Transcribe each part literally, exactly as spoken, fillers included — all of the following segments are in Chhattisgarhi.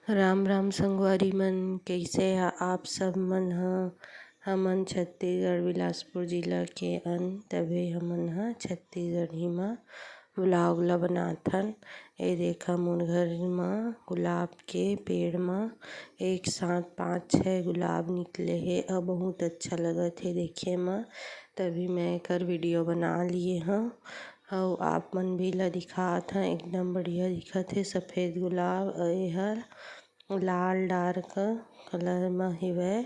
राम राम संगवारी मन, कइसे ह आप सब मन ह? हमन छत्तीसगढ़ बिलासपुर जिला के अन, तभे हमन ह छत्तीसगढ़ी म vlog ला बनाथन। ए देखा, मोर घर म गुलाब के पेड़ म एक साथ पाँच छह गुलाब निकले हे अउ बहुत अच्छा लगत हे देखे म, तभी मैं एकर video बना लिए हव। अउ आप मन भी ला दिखात हव, एकदम बढ़िया दिखत हे सफेद गुलाब। अउ एहर लाल dark colour म हेवय।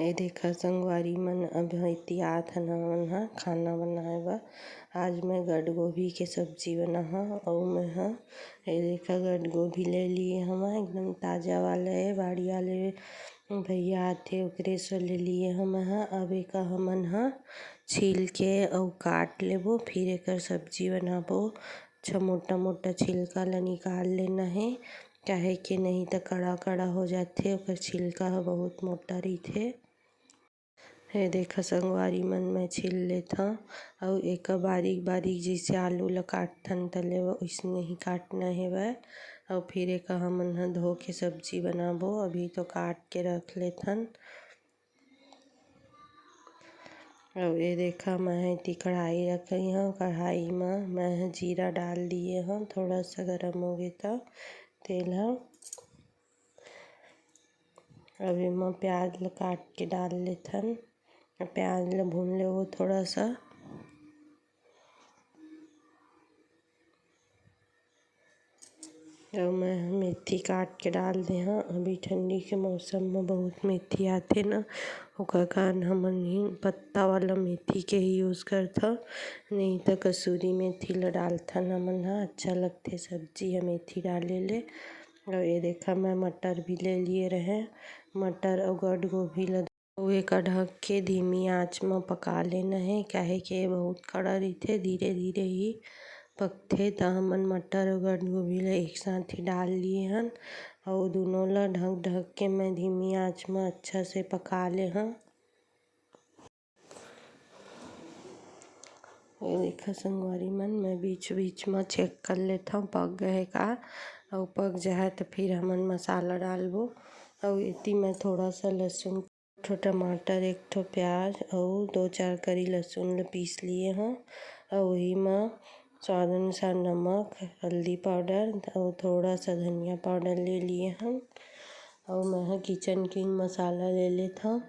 ए देखा संगवारी मन, अब एती आत हन हमन ह खाना बनाए बर। आज मैं गड्ड गोभी के सब्जी बनाहव अउ मैं ह ए देखा गड्ड गोभी ले लिए हवं, एकदम ताजा वाला ए, बाड़ी वाले भैया आथे ओकरे से ले लिए हवं मैं ह। अब एका हमन ह छील के अउ काट लेबो, फिर एकर सब्जी बनाबो। अच्छा मोटा मोटा छिलका ला निकाल लेना हे, काहे कि नहीं त कड़ा कड़ा हो जाथे, ओकर छिलका ह बहुत मोटा रहिथे। ए देखा संगवारी मन, मैं छील लेथव अउ एका बारीक बारीक जइसे आलू ला काटथन तले ओइसने ही काटना हेवय। अउ फिर एका हमन ह धो के सब्जी बनाबो। अभी तो काट के रख लेथन। अउ ए देखा, मैं ह एती कढ़ाई रखे हव। कढ़ाई म मैं ह जीरा डाल दिए हव, थोड़ा सा गरम होगे त तेल ह। अब एमा प्याज ल काट के डाल लेथन। प्याज ल भून लेबो थोड़ा सा। अउ मैं ह मेथी काट के डाल दे हव। अभी ठंडी के मौसम म बहुत मेथी आथे न, ओकर कारण हमन ही पत्ता वाला मेथी के ही use करथव, नहीं त कसूरी मेथी ल डालथन हमन ह, अच्छा लगथे सब्जी ह मेथी डाले ले। अउ ए देखा, मैं मटर भी ले लिए रहें, मटर अउ गड्ड गोभी ल अउ एका ढक के धीमी आंच म पका लेना हे, काहे कि ए बहुत कड़ा रहिथे, धीरे-धीरे ही पकथे। त हमन मटर अउ गंडगोभी ल एक साथ ही डाल लिए हन अउ दुनों ल ढक-ढक के मैं धीमी आंच म अच्छा से पका ले हंव। ए देखा संगवारी मन, मैं बीच-बीच म check कर लेथंव पक गए हे का, अउ पक जाए त फिर हमन मसाला डालबो। अउ एती मैं थोड़ा सा लहसुन ठो टमाटर, एक ठो प्याज अउ दो चार करी लहसुन ल पीस लिए हंव। अउ उही म स्वाद अनुसार नमक, हल्दी powder अउ थोड़ा सा धनिया powder ले लिए हंव। अउ मैं ह Kitchen King मसाला ले लेथंव,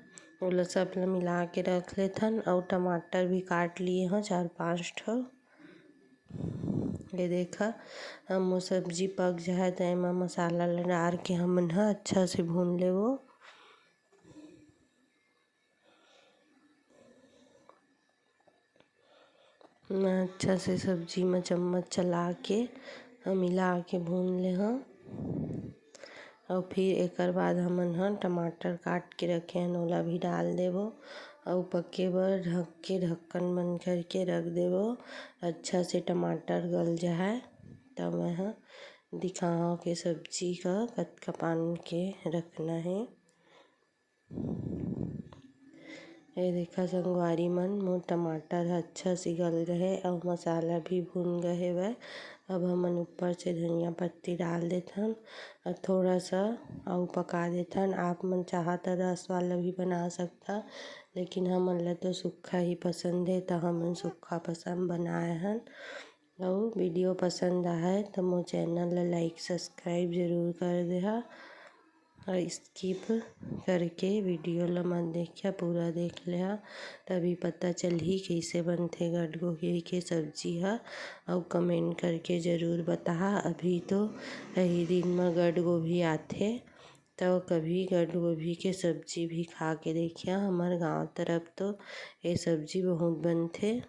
ओला सब ल मिला के रख लेथन। अउ टमाटर भी काट लिए हंव चार पांच ठो। ये देखा, अब मोर सब्जी पक जाए त एमा मसाला ल डार के हमन ह अच्छा से भून लेबो। मैं अच्छा से सब्जी म चम्मच चला के, अ, मिला के भून ले हंव। अउ फिर एकर बाद हमन ह टमाटर काट के रखे हन, ओला भी डाल देबो। अउ पके बर ढक के ढक्कन बंद करके रख देबो, अच्छा से टमाटर गल जाए। त मैं ह दिखाहूं के सब्जी का कतका पान के रखना हे। ये देखा संगवारी मन, मोर टमाटर ह अच्छा से गल गए हे अउ मसाला भी भून गए हेवय। अब हमन ऊपर से धनिया पत्ती डाल देथन अउ थोड़ा सा अउ पका देथन। आप मन चाहा त रस वाला भी बना सकथा, लेकिन हमन ला तो सूखा ही पसंद हे, त हमन सूखा पसंद बनाए हन। अउ video पसंद आए त मोर channel ला like subscribe जरूर कर देहा। अउ skip करके video ल मत देखिया, पूरा देख लेहा, तभी पता चलही कइसे बनथे गड्ड गोभी के सब्जी ह। अउ comment करके जरूर बताहा। अभी तो यही दिन म गड्ड गोभी आथे, त कभी गड्ड गोभी के सब्जी भी खा के देखिया। हमर गांव तरफ तो ये सब्जी बहुत बनथे।